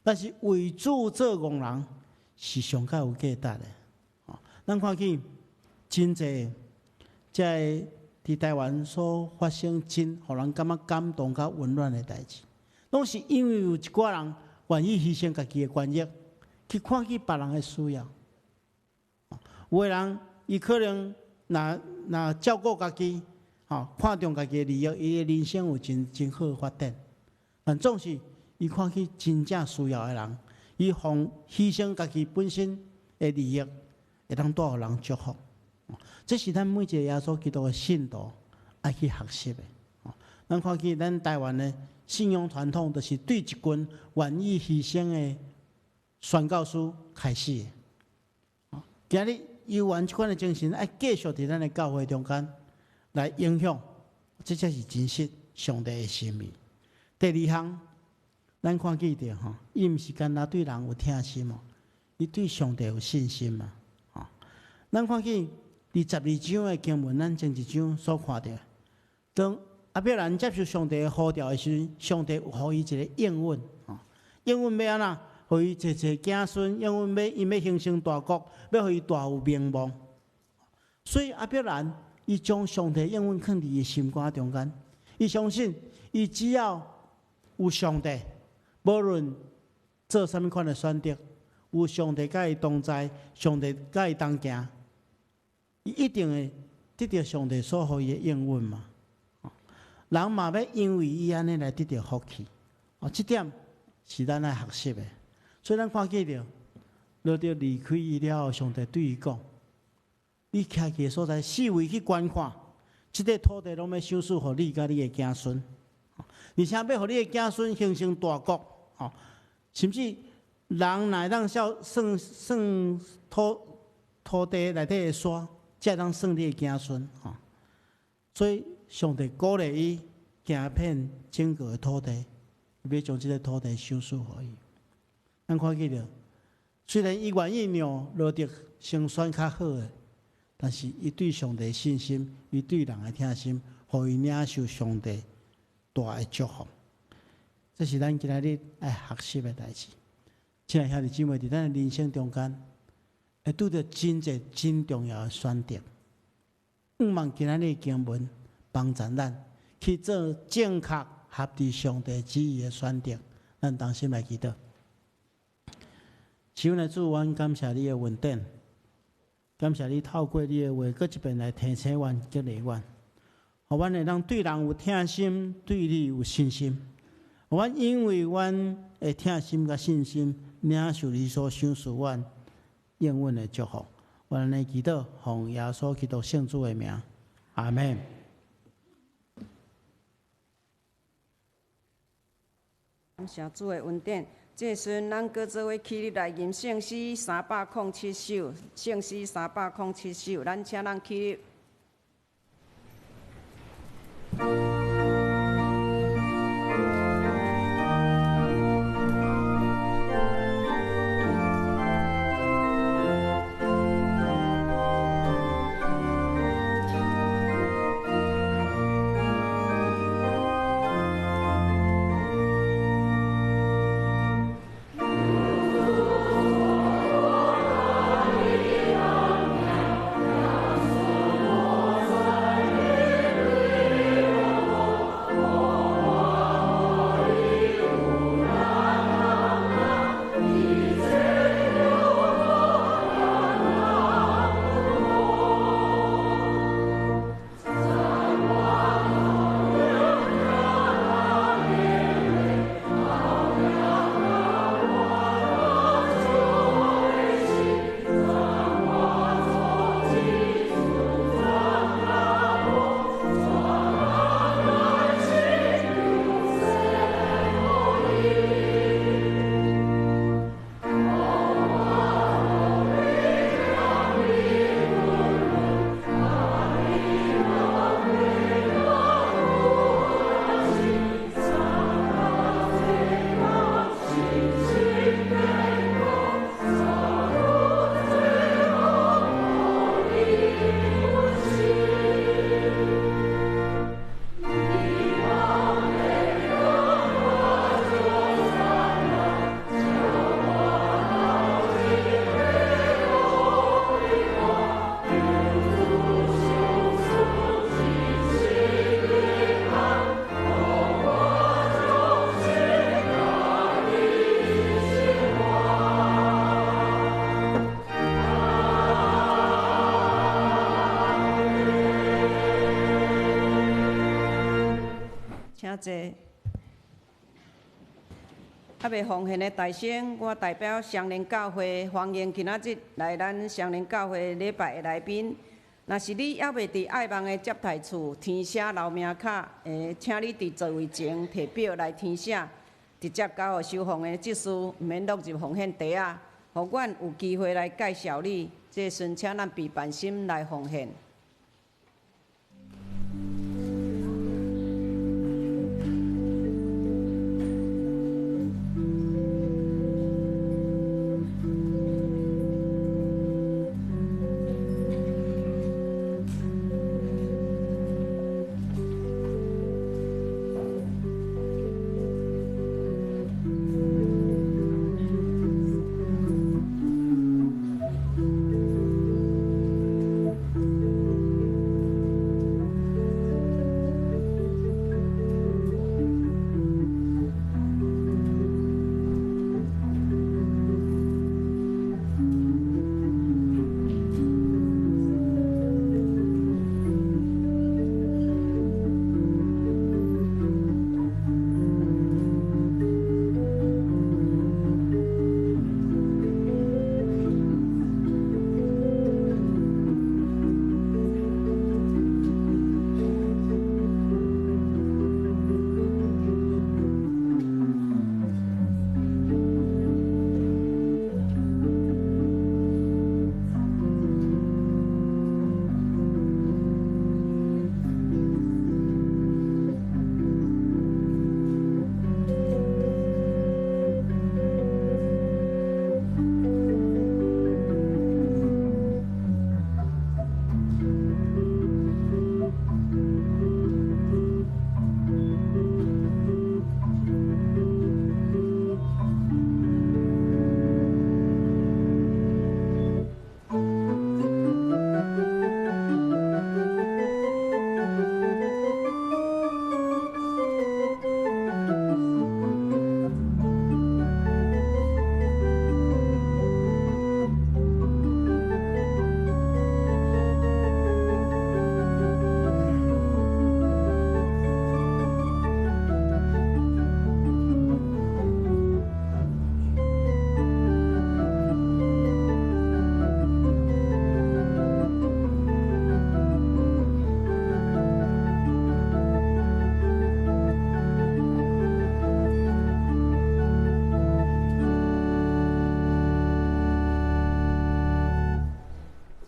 但是為主做戇人是上較有價值的。咱看見真濟，這个佇台灣所發生真予人感覺感動佮溫暖的代誌，攏是因為有一寡人願意犧牲家己的權益，去看見別人的需要。有的人伊可能若若照顧家己，吼，看重家己的利益，伊的人生有真真好的發展。但總是伊看見真正需要的人，伊奉犧牲家己本身的利益，會當帶予人祝福。這是咱每一個耶穌基督的信徒愛去學習的。咱看見咱台灣的信仰傳統，就是對一群願意犧牲的宣教師開始的。今日猶原這款的精神，愛繼續佇咱的教會中間來影響，這才是真實上帝的心意。第二項，咱看見著吼，伊毋是干焦對人有疼心哦，伊對上帝有信心嘛。吼，咱看見佇12章的經文，咱前一章所看著，當亞伯蘭接受上帝的呼召的時陣，上帝有予伊一個應允，吼，應允欲按怎？予伊濟濟子孫，應允欲伊欲興成大國，欲予伊大有名望。所以亞伯蘭伊將上帝應允囥佇伊心肝中間，伊相信伊只要有上帝，無論做啥物款的選擇，有上帝佮伊同在，上帝佮伊同行，伊一定會得著上帝所予伊的應允嘛。人嘛欲因為伊按呢來得著福氣，哦，這點是咱愛學習的。所以咱看見著，羅得離開伊了後，上帝對伊講：你徛佇的所在，四圍去觀看，這個土地攏欲賞賜予你佮你的子孫，而且欲予你的子孫形成大國，吼，甚至人若會當算算算土地內底的沙，才會當算你的子孫，吼。所以上帝鼓勵伊行遍整個的土地，欲將這個土地賞賜予伊。咱看見著，雖然伊願意讓羅得先選較好的，但是伊對上帝信心，伊對人的疼心，予伊領受上帝大的祝福。這是咱今仔日愛學習的代誌。親愛兄弟姊妹，佇咱的人生中間，會拄著真濟真重要的選擇。向望今仔日經文幫助咱去做正確合佇上帝旨意的選擇。咱同心來祈禱。是阮的主，阮感謝你的恩典，感謝你透過你的話，閣一遍來提醒阮、激勵阮，予阮會當對人有疼心，對你有信心。阮因為阮的疼心佮信心，領受你所賞賜阮應允的祝福。阮按呢祈禱，奉耶穌基督聖子的名，阿們。感謝主的恩典。這時陣，咱閣做伙起立來吟聖詩307首，聖詩307首，咱請咱起立。請坐。猶未奉獻的大聲，我代表雙連教會歡迎今仔日來咱雙連教會禮拜的來賓。若是你猶未佇愛網的接待處填寫留名卡，請你佇座位前提表來填寫，直接交予收奉的執事，毋免落入奉獻袋仔，予阮有機會來介紹你。這時陣請咱備辦心來奉獻。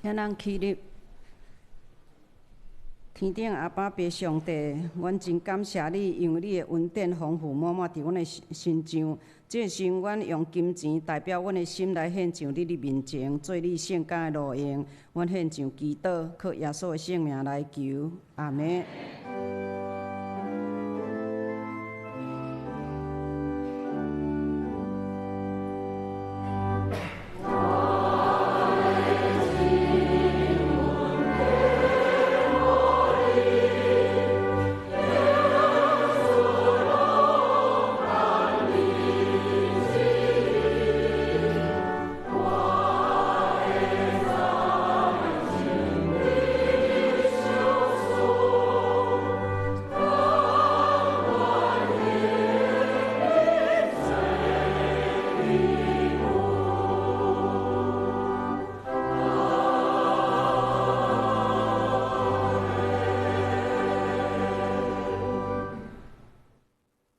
請咱起立。天頂阿爸父上帝，阮真感謝你，因為你的恩典豐富滿滿佇阮的身上。這時阮用金錢代表阮的心來獻上你的面前，做你聖工的路用。阮獻上祈禱，靠耶穌的聖名來求，阿們。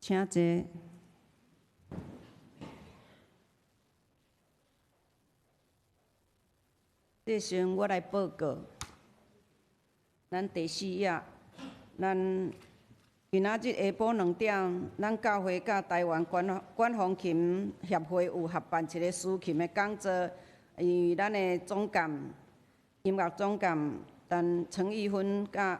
請坐。這時陣我來報告，咱第四頁，咱今仔日下晡2點，咱教會佮台灣管風琴協會有合辦一個司琴的講座，因為咱的總監，音樂總監陳陳玉芬佮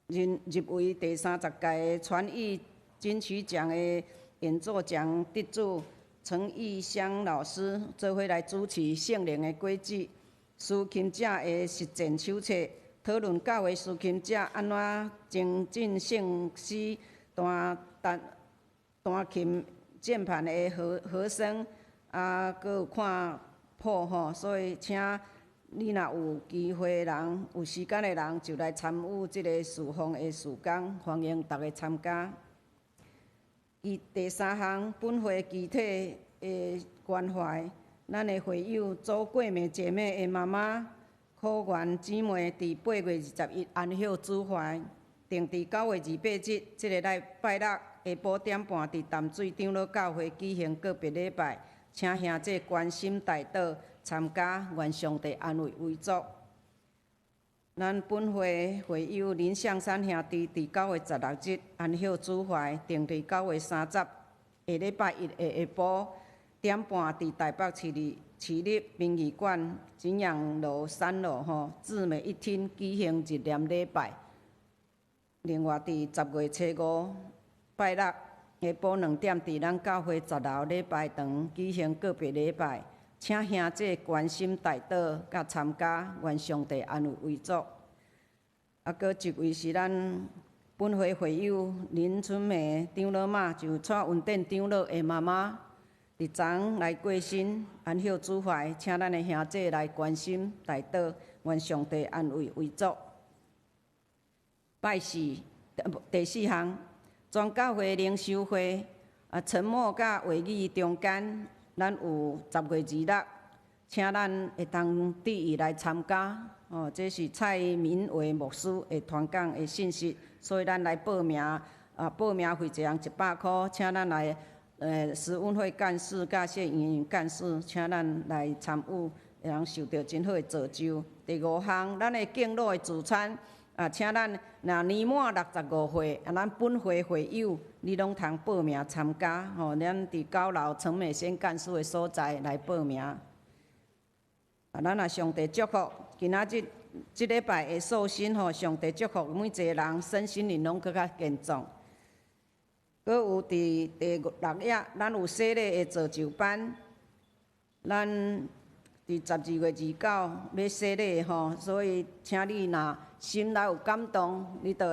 入圍第30屆傳藝金曲獎的演奏獎得主陳義香老師，做伙來主持聖靈的果子司琴者的實踐手冊，討論教會司琴者按怎精進聖詩彈彈彈琴鍵盤的和聲，啊，閣有看譜吼，所以請你若有機會人，有時間的人，就來參與這个事奉的事工，歡迎大家參加。伊第三項，本會肢體的關懷，咱的會友周桂美姐妹的媽媽可媛姊妹，佇8月21安息主懷，定佇9月28日，這个禮拜六下晡點半，佇淡水長老教會舉行告別禮拜，請兄弟關心代禱參加，願上帝安慰遺族。咱本會會友林向山兄弟佇9月16日安息主懷，定佇9月30下禮拜一的下晡點半，佇台北市立殯儀館景陽樓3樓吼，姊妹一廳舉行日念禮拜。另外，佇10月初五拜六下晡2點，佇咱教會10樓禮拜堂舉行告別禮拜，請兄弟關心代禱佮參加，願上帝安慰遺族。啊，閣一位是咱本會會友林春梅長老媽，就蔡文典長老的媽媽，佇昨來過身，安息主懷，請咱的兄弟來關心代禱，願上帝安慰遺族。拜四第四項，全教會靈修會啊，沉默佮話語中間，咱有10月26，請咱會當注意來參加。哦，這是蔡明偉牧師會傳講的信息，所以咱來報名。啊，報名費一人100箍，請咱來，時文會幹事佮謝營運幹事，請咱來參與，會通受著真好的造就。第五項，咱的敬老的聚餐，啊，請咱若年滿65歲，啊，咱本會會友，你攏通報名參加。吼，咱佇9樓陳美仙幹事的所在來報名。啊，咱也上帝祝福，今仔日這禮拜的素心吼，上帝祝福每一個人身心靈攏閣較健壯。閣有佇第六頁，咱有洗禮的造就班，咱佇12月29欲洗禮吼，所以請你若心內有感動，你就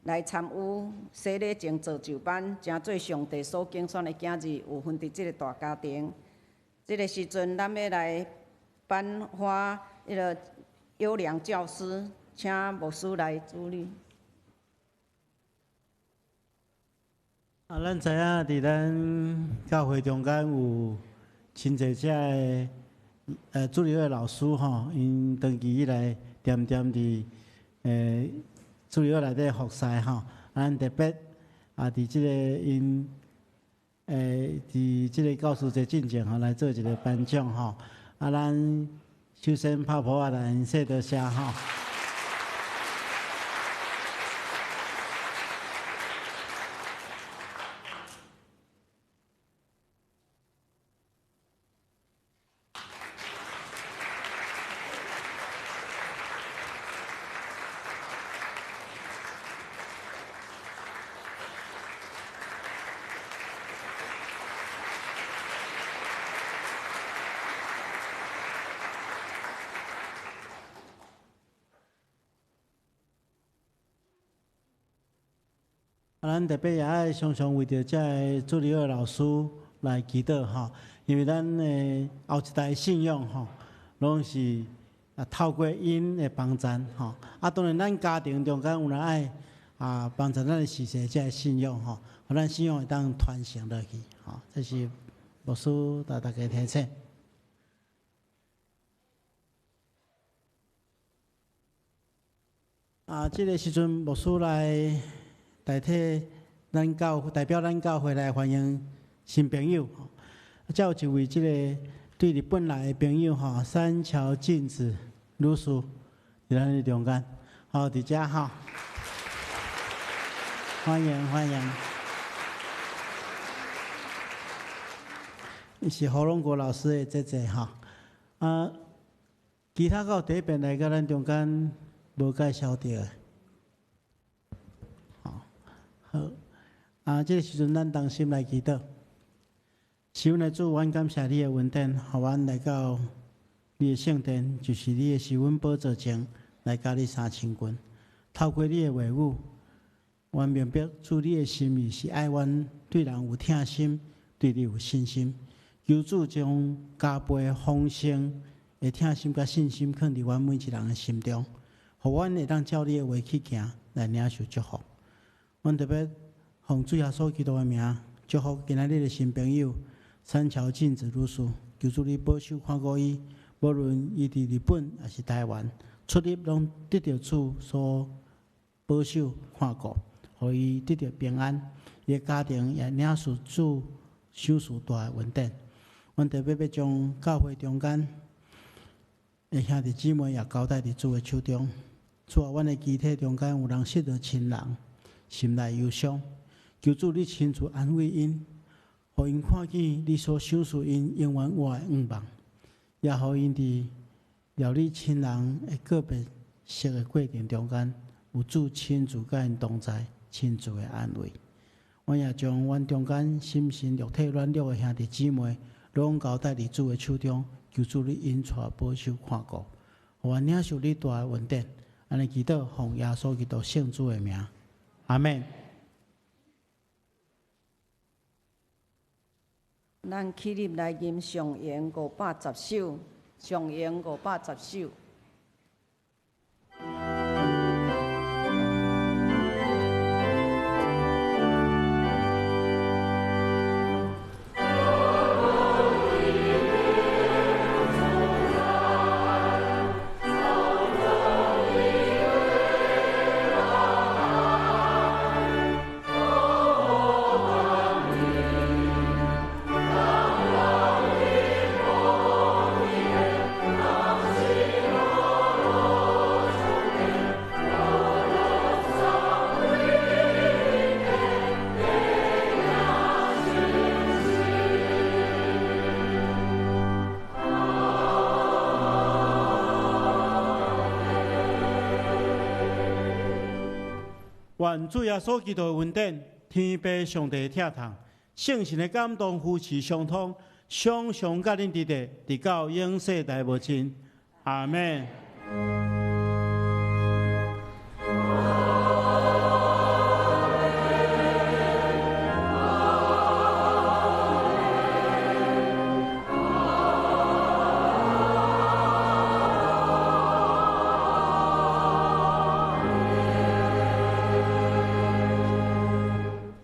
來參與洗禮前造就班，成做上帝所揀選的囝兒，有份佇這個大家庭。這个時陣，咱欲來頒發彼个優良教師，請牧師來主禮。啊，咱知影佇咱教會中間有真濟遮的主日學老師吼，𪜶長期以來恬恬佇主日學內底服侍吼，咱特別啊，佇這个𪜶佇這个教師節進前吼來做一个頒獎吼。啊，咱首先拍噗仔來說多謝吼。咱特別也愛常常為著這个助理老師來祈禱吼，因為咱的後一代信仰吼，攏是啊透過𪜶的幫贊吼。啊，當然咱家庭中間有人愛啊幫助咱的實際這个信仰吼，予咱信仰會當傳承落去吼。這是牧師共大家提醒。啊，這个時陣牧師來代替咱教代表咱教會來歡迎新朋友。這有一位這個對日本來的朋友吼，三橋鏡子女士，佇咱的中間，好，佇遮吼，歡迎歡迎。伊是胡榮國老師的姐姐吼，啊，其他閣有第一遍來到咱中間無介紹著的。好，啊，這个時陣咱同心來祈禱。是阮的主，阮感謝你的恩典，予阮來到你的聖殿，就是你的施恩寶座前，來佮你相親近。透過你的話語，阮明白主你的心意是愛阮對人有疼心，對你有信心。求主將加倍豐盛的疼心佮信心，囥佇阮每一人的心中，予阮會當照你的話去行，來領受祝福。阮特別奉主耶穌基督的名，祝福今仔日的新朋友三橋鏡子女士，求主你保守看顧伊，無論伊佇日本抑是台灣，出入攏得著主所保守看顧，予伊得著平安，伊的家庭也領受主賞賜大的恩典。阮特別欲將教會中間的兄弟姊妹也交代佇主的手中。主啊，阮的肢體中間有人失著親人，心內憂傷，求主你親自安慰𪜶，予𪜶看見你所賞賜𪜶永遠活的願望，也予𪜶佇料理親人的告別式的過程中間，有主親自佮𪜶同在，親自的安慰。阮也將阮中間心神肉體軟弱的兄弟姊妹，攏交代佇主的手中，求主你引帶保守看顧，予阮領受你大的恩典。按呢祈禱，奉耶穌基督聖主的名。阿們。咱起立來吟上詠510首，上詠510首。願主耶穌基督的恩典、天父上帝的疼痛、聖神的感動、扶持相通，常常佮恁佇咧，直到永世代無盡。阿們。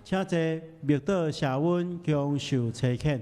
請坐，默禱謝恩，享受差遣。